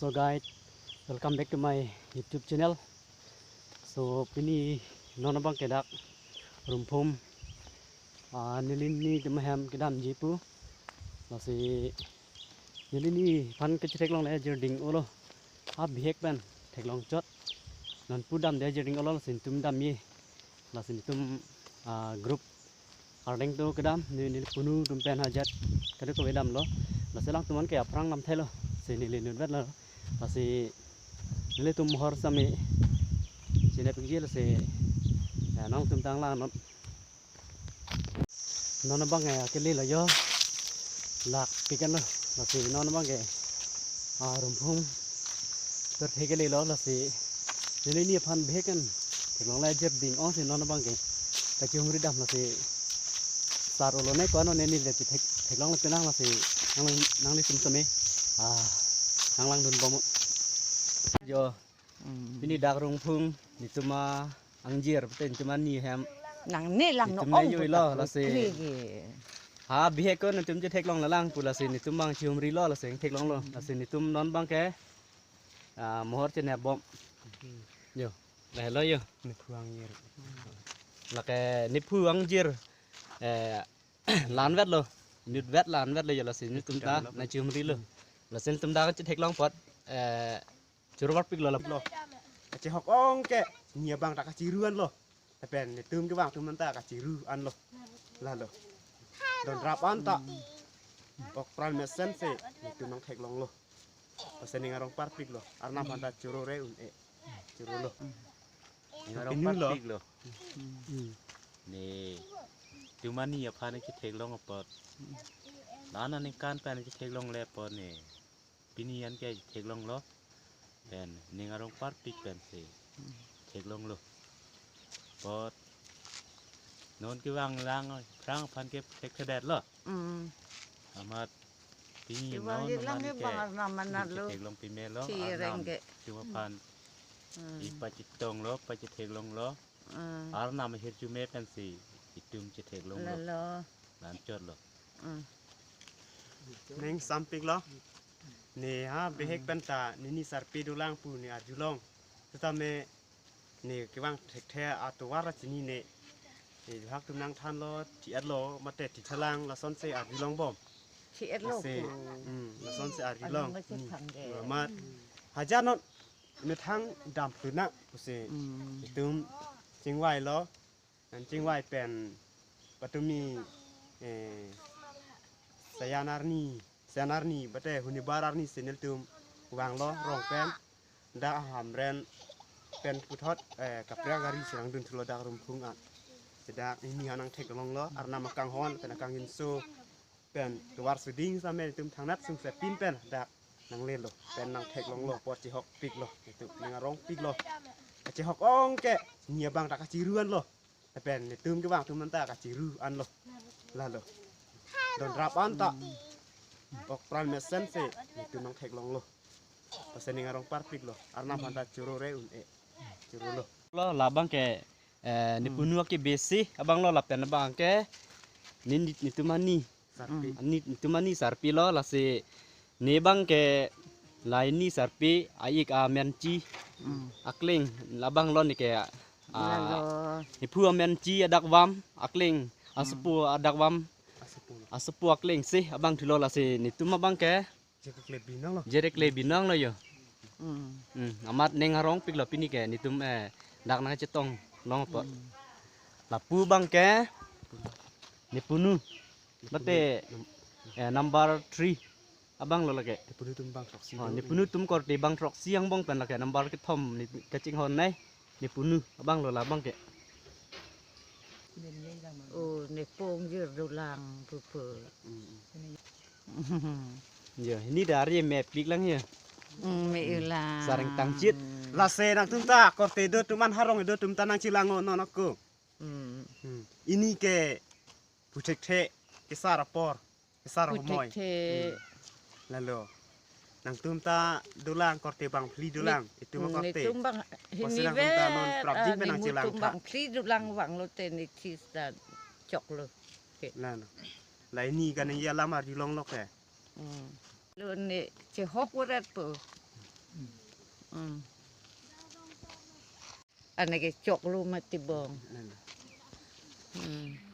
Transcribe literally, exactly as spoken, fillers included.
So guys, welcome back to my YouTube channel. So pini non abang ke dak Rumphum, ah, neli nitum ahem kedamji pu. Lasi neli nephan kachetheklongle ajir ding-olo. Ha bihek pen theklong chot. Non pu damde ajir ding-olo, lasi netum damji. Lasi netum, ah, group ardeng to kedam, ne, neli punu atum pen hajat kadokave damlo. Lasi alangtum an ke aphrang lamthe lo, si neli nutvetlo. Lasi nelitum mohor sami chinepikji, lasi, eh, nangtum tang langnon. Non abang, eh, kele lo yo. Lak pikan lo. Lasi non abang ke, ah, Rumphum pirthe kele lo, lasi neli nephan bihek pen theklongle ajir ding-ong si non abang ke kachihumri dam, lasi sar-olo ne ko-an ne neli chethek, theklongle penang, lasi nang, nanglitum sami, ah, nanglangdunbom. Yo, Hmm. Pini dak Rumphum netum angjir, pute netum ani ahem. Nangne lang netum no ne ong yo puta lo, lasi kri ke. Ha bihek ko netum chetheklongle lang pu, lasi netum abang chihumrilo, lasi theklonglo. Lasi netum non abang ke, ah, mohor chenepbom. Yo, lahelo yo. Nephu angjir. Lake nephu angjir, eh, la-anvetlo. Nutvet la-anvetlo yo, lasi netum ta nangchihumrilo. Lasi netum ta chetheklong apot, eh, choro parpiklo la. Lo. Kachehok ong ke, ne abang ta kachiru anlo. Lapen netum kevang atum anta kachiru anlo. Lalo. Don rap anta. Pok pran mesen si netum nangtheklonglo. Lasi ning arong parpiklo. Arnam anta choro re un-e. Chorolo. Ning arong parpiklo. Hmm. Netum ani aphan chetheklong apot. La-an aningkan pen chetheklongle apot ne. Pini an ke theklonglo. Pen ning arong parpik pensi theklonglo. Apot non kevang lang aphrang aphan ke thekthedetlo. Hmm. Amat pini kevang non je lang aman ke kevang arnam anat lo. Theklong pimelo. Chi arnam reng ke. Chuma aphan. Hmm. Ipachitonglo, pachitheklonglo. Hmm. Arnam ahirjume pensi itum chetheklonglo. Lalo. Nangchotlo. Hmm. Ning sampiklo. Ne ha bihek pen ta nini sarpi dolang pu ne arjulong. Setame ne kevang thekthe atovar chinine. Ne hak atum nangthanlo, ti-etlo, mate tithalang, lasonsi arjulongbom. Ti-etlo. Lasi, pu. Hmm, lasonsi arjulong. Alam ma chethang de. Hmm. Amat hajar non methang dam tuna pusi. Hmm. Itum chingvailo. Nangchingvai pen patumi, eh, Sayan arni, Sayan arni, bate Hunibar arni si nelitum vanglo rong pen. Dak Hamren pen puthot, eh, kaprek gari si nangdunthulo dak Rumphum an. Si dak nini ha nangtheklonglo, arnam akanghon pen akangjinso pen tovar suding same netum thangnat sungse pin pen dak nanglelo, pen nangtheklonglo, apot chehokpiklo, netum ning arongpiklo. Kachehok ong ke, ne abang ta kachiru anlo. Lapen netum kevang atum anta kachiru anlo. Lalo. Don rap anta. Pok pran mesen si netum nangtheklonglo. Lasi ning arong parpiklo. Arnam anta choro re un-e. Chorolo. Lo labang ke, eh, ne punu ke besi abanglo, lapen abang ke ne, ne, netum ani. Sarpi. Hmm. Ne, netum ani sarpilo, lasi ne abang ke la ini sarpi a-ik amenchi. Hmm. Akling labanglo ne ke, ah, lalo. Nephu amenchi adak vam, akling, hmm, asopo adak vam. Asopo. Asopo akling si abang thulo, lasi netum abang ke. Jerekle binong lo. Jerekle binong lo yo. Hmm. Hmm, amat ning arongpiklo pini ke netum, eh, dak nangchetong long apot. Hmm. Lapu abang ke ne punu. Mate, eh, number three abanglo lake. Ne punu atum bang throksi. Oh, ne punu atum korte bang throksi angbong pen lake number kethom ne kachinghon nai. Ne punu abanglo labang ke. Oh, ne pongjir dolang pupu. Hmm. Yo, ini dari mepik lang yo. Hmm, me-ulang. Sareng tangchit. Lasi nangtum ta korte do atum an, harong do atum ta nangchilang non ako. Hmm. Hmm. Ini ke puthekthe kesar apor. Kesar humoi. Puthekthe. Hmm. Lalo. Nangtum ta dolang korte bang phli dolang. Itum, hmm, korte. Netum bang, pasi hini nangtum ta ve, non prapjin ah, pen nangchilang netum tha. Bang phli dolang vanglo te ne this dan choklo. Ke. Lalo. La ini kaningje alam arjulonglo ke. Hmm. Lo ne chehok urat po. Hmm. Anke choklo mati bong. Hmm.